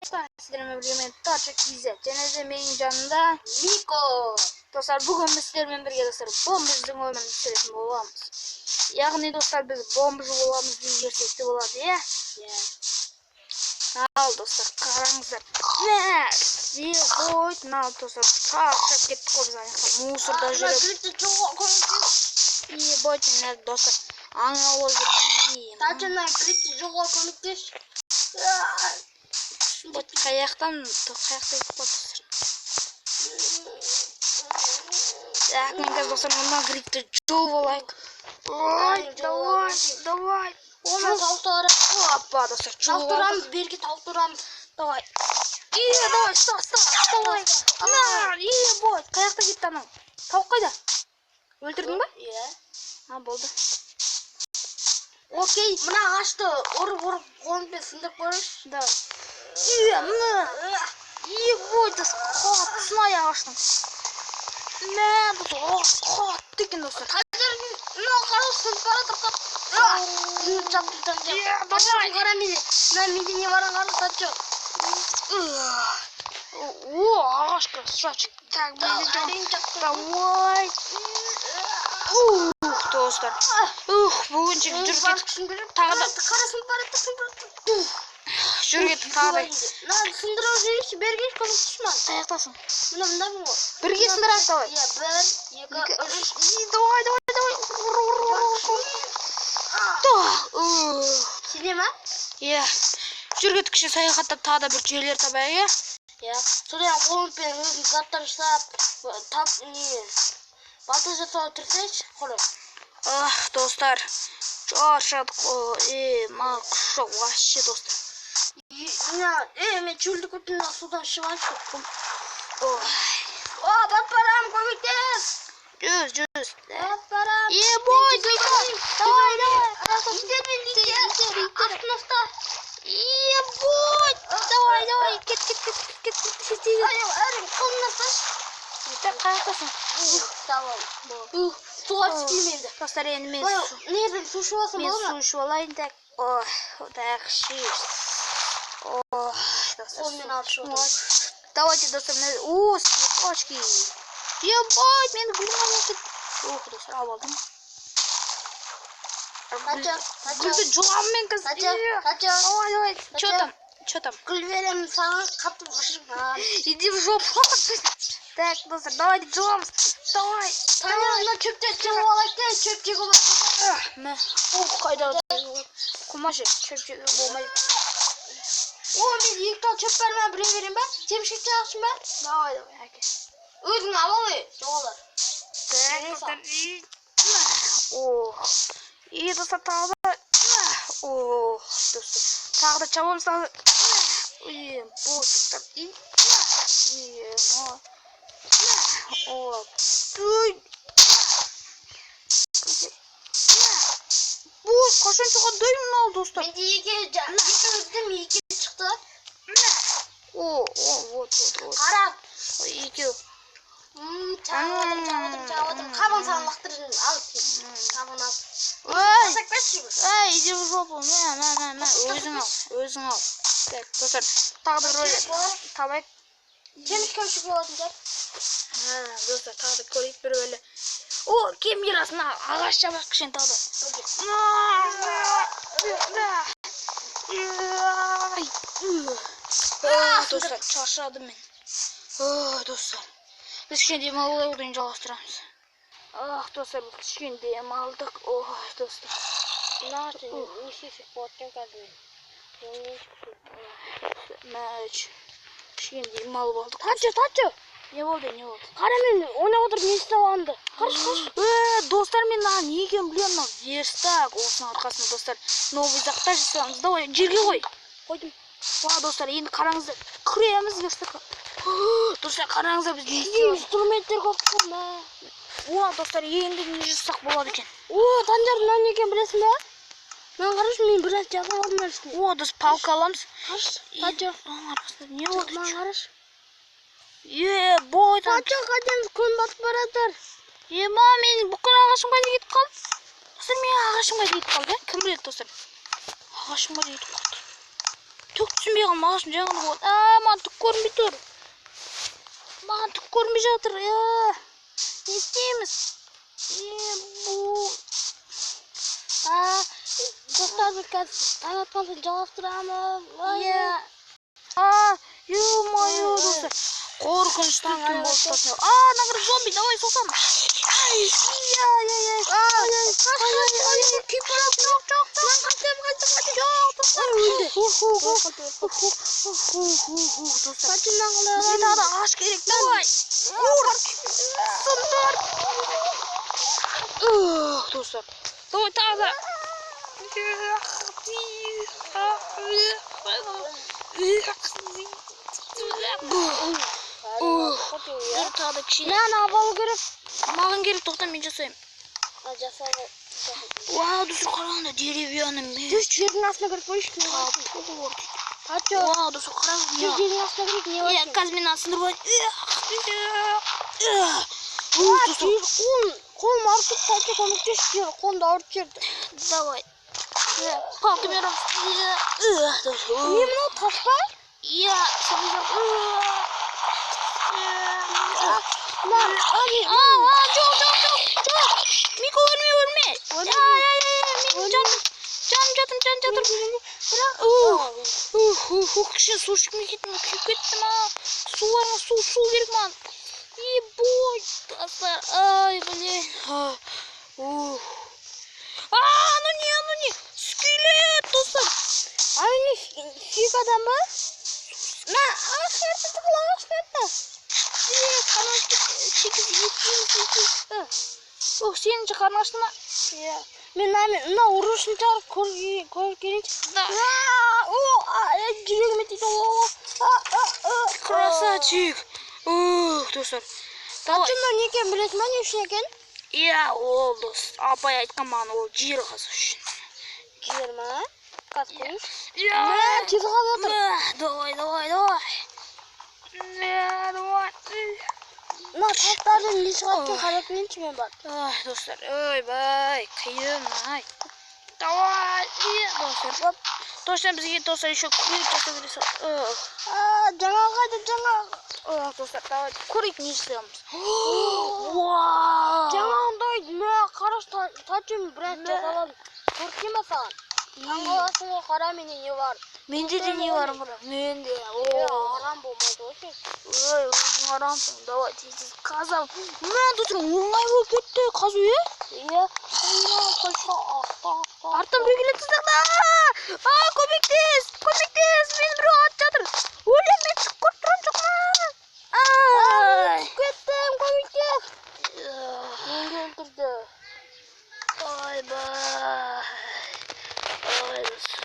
Сіздермен бірге мен Тача KZ және де менің жанымда Мико. Достар, бүгін біз сіздермен бірге, достар, бомждың өмірін түсіретін боламыз. Яғни, достар, біз бомж боламыз десек те болады, иә? Иә. Ал, достар, қараңыздар. Мә, не қойды, мына, достар, шаршап кеттік қой біз ана жақта мусорда жүріп. Ебать, мына, достар, аң аулап жүр. Тача, мына грипті жууға көмектес. Вот қаяқтан, қаяқта кетіп қалды, достар? Так, мен қазір, достар, мына грипті жұлып алайық. Ой, давай, давай. Оны тауықтары. Опа, достар, Тауық жұлып алдық. турамыз, берге тауық турамыз. Давай. Е, давай, ұста, ұста, давай. На, ебать, қаяқта кетті анау? Тауық қайда? Өлтірдің ба? Иә. А, болды. Окей, мына ағашты ұрып-ұрып қолыммен сындырып көрейікші. Давай. Е, мына. Ебать, достар, қаттысын ай ағаштың. Мә, достар, ағаш қатты екен, достар. Қазір мына қара сынып бара жатыр. Жаптым, Тача. Е, давай. Қара менде. Мына менде не бар, қара, Тача. О, ағаш красавчик. Так, Әрең жаптым. Давай. Ух, достар. Ух, бүгінше жүр кеттік. Тағы да Қара, сынып бара жатыр, сынып бара жатыр. Жүр кеттік тағы да. Мына сындырып жіберейікші, бері келші, көмектесші маған. Қаяқтасың? Мына мындамын ғой. Бірге сындырайық, давай. Иә, бір, екі, Екі, үш. үш. И, давай, давай, давай. Ұр, ұр, ұр, ұр, ұр. Да, ух. Сене ма? Иә. Жүр кеттік, кіші саяхаттап тағы да бір жерлер табайық, иә? Иә. Содан қолыммен өзім заттар жасап, тап не, балта жасауға тырысайыншы, қолым. Ах, достар. Шаршадық қой. Е, мына күші вообще, достар. Мына, е, мен шөлді көрдім, мына судан ішіп алайыншы. Ой. О, батып барамын, көмектес! Жүз, жүз. Батып барамын. Ебать, давай, давай. Итермен, итер. Астына ұста. Ебать. Давай, давай. Кет, кет, кет, кет, кет, тез, тез. Әрең, әрең, қолымнан ұсташы. Так, қаяқтасың? Давай. Ух, Суға түспеймін енді. Достар, енді мен Ой, су не су ішіп алсам мен болады су ма? ішіп алайын, так. Ой, так, шиш. Ой, достар. Қолыммен алып ішіп отырмын. Давайте, достар, мына, о, цветочки. Ебать, мен гүлім алып кет. Ух, достар, алып алдым. Тача, Тача. Гүлді жұламын мен қазір. Тача, Е, Тача. Давай, давай. Че Тача. там? Че там? Гүл беремін саған, қатып қашып. Иди в жопу. Так, достар, давайте жұламыз. Давай. Таня, мына шөптер жеп алайық та, шөп жеуге болады. Мә. Ух, қайда? Қумашы, шөп жеуге болмайды. О, мен екі тал шөп бар ма, біреу берейін ба? Семішек жағасың ба? Давай, давай, әке. Өзің ал ой, жоғалар. Так, достар. Ох. И, достар, тағы да. Ох, достар. Тағы да шабамыз, тағы да. Е, вот, достар. И, е, ма. О, ой. Ой, қашан шығады мынау, достар? Менде екі, екі үздім, екі шықты. О, о, вот, вот, вот. Қара. Екеу. Чағып отырмын, чағып отырмын, чағып отырмын. Қабын саған лақтырдым, ал сен. Қабын ал. Ой, Тастап берші. эй, иди в жопу. Мә, мә, мә, мә. Өзің ал, өзің ал. Так, достар, тағы да бір табайық. Семішке ішуге болатын шығар. Ә, достар, тағы да көрейік бір бөлі. О, кем мирасына ағаш шабақ кішкене тағы да. Ай, достар, шаршадым мен. Ой, достар. Біз кішкене демалып алайық, одан кейін жалғастырамыз. Ах, достар, біз кішкене демалдық. Ой, достар. Мына не істесек болады екен қазір мен? Мә, кішкене демалып алдық. Тача, Тача. Не болды, не болды? Қара, мен ойнап отырып не істеп алғанымды. Қарашы, қарашы. Э, достар, мен мына не екенін білемін, мынау верстак. Осының арқасында, достар, новый заттар жасаймыз. Давай, жерге қой. Қойдым. Ва, достар, енді қараңыздар. Кіреміз верстакқа. Достар, қараңыздар, біз не істейміз? Инструменттер көп қой, мә. О, достар, енді не жасасақ болады екен? О, Танжар, мынау не екенін білесің ба? Мына қарашы, мен бір нәрсе жазып алдым мына үстіне. О, достар, палка аламыз. Қарашы, Тача. Оның арқасында не болды? Маған қарашы. Е, бой, там. Тача, қайтеміз, күн батып бара жатыр. Е, ма, менің бүкіл ағашым қайда кетіп қалды? Достар, менің ағашым қайда кетіп қалды, ә? Кім біледі, достар? Ағашым қайда кетіп қалды? Түк түсінбей қалдым, ағаштың жаңғырығы болады. А, маған түк көрінбей тұр. Маған түк көрінбей жатыр. Не істейміз? Бұл. А, достар, біз қазір таң атқан соң жалғастырамыз. Иә. А, ё-моё, достар. Қорқынышты түн болып тұрсын. А, ана қара зомби, давай соқсам. Ай, ай, ай, ай. Ай, ай, ай, ай, ай, күйіп барады. Жоқ, жоқ, жоқ. Қайтам, қайтам, қайтам. Жоқ, достар. Өлді. Ху, ху, ху. Ху, ху, ху, ху, ху, достар. Қайтымнан қалай Бізге тағы да ағаш керек. Давай. Ур. Сындар. Ух, достар. Давай тағы да. Dur тағы да кішкене. Маған алу керек. Маған керек, тоқта, мен жасаймын. А, жасау. Вау, достар, қараңдар, деревянный меч. Жүр, жердің астына кіріп қойшы. Топор. Қачо. Вау, достар, қараңдар. Жүр, жердің астына кіріп не бар Иә, екен? қазір мен сындырып алайын. А, жер, қолым ауырып кетті, Тәте, көмектесші, жер, қолымды ауыртып жіберді. Давай. Палкамен ұрып. Не мынау, тас па? Иә, Мына, а, не, А, а, жоқ, жоқ, жоқ, жоқ. Мико, өлме, өлме. Өлме. Ай, ай, ай, менің жаным, жаным жатыр, жаным жатыр. Бірақ, Ух, ух, ух, ух, кішкене су ішкім келіп күйіп кетті ма? Су бар ма? Су, су керек маған. Ебой, достар, ай, блин. Ух. А, анау не, анау не? Скелет, достар. Ана не, сүйек адам ба? Мә, ағаш қайырды, тығыл, ағаш қайырды. Ет. Ох, сенің де қарның ашты ма? Иә. Мен мына ұрушыны шығарып көріп келейінші. Да. О, жүрегіме тиді. О, а, а, а. Красавчик. Ух, достар. Давай. Тәте, мынау не екенін білесің ба, не үшін екен? Иә, ол дос. Апай айтқан маған, ол жер қазу үшін. Жер ма? Қазып қояйыншы. Иә. Мә, тез қазып жатыр. Мә, давай, давай, давай. Мә, давай. Мына тастардан не шығады екен, қарап келейінші мен барып. Ай, достар, ойбай, қиын, ай. Давай, иә, достар. Достар, бізге, достар, еще күрек жасау керек. Ох, А, жаңағы қайда, жаңағы? ох, достар, давай көрейік не жасай аламыз. Вау! Жаңағындай, мә, қарашы, тәте, мен біраз Мә. жасап алдым. Көрсетейін ба саған? Таңғаласың ғой, қара, менде не бар. Менде де не бар, қара. Менде. Е, О. арам болмайды ғой сен. Ой, өзің арамсың. Давай, тез тез қазам. Мә, достар, оңай болып кетті қазу, иә? Иә, аста. Арттан біреу келеді, достар. А, көмектес, көмектес, мені біреу атып жатыр. Өлем, мен түк көріп тұрған жоқпын. Ай. Түсіп кеттім, көмектес. Мені өлтірді. Ойбай.